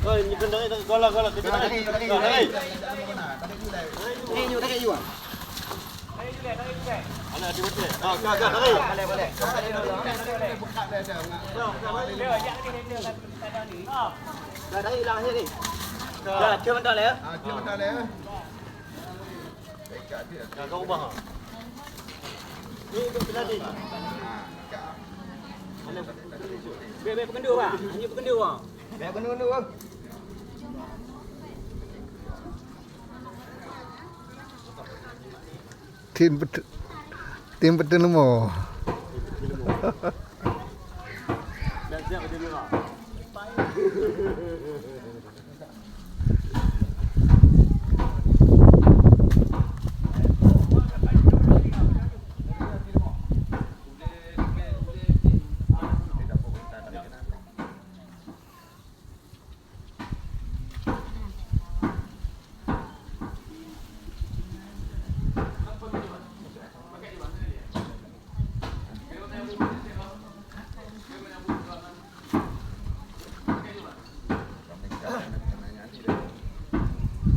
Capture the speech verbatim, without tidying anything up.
Oi, ni kena, kena, gola, gola, kena. Tarik, tarik, tarik. Tarik, tarik. Anak dia betul. Ah, ka, ka, tarik. Boleh, boleh. Dah, tarik lah, tarik. Dah, cium mentah lah, ya. Ah, cium mentah lah, ya. Dah, kau ubah, ha. Ni untuk penalti. Bek, bek pengendor, bang. Hanya pengendor, bang. Bek pengendor, bang. Tim pet-, tim peuteuneumô. Dah siap baju merah.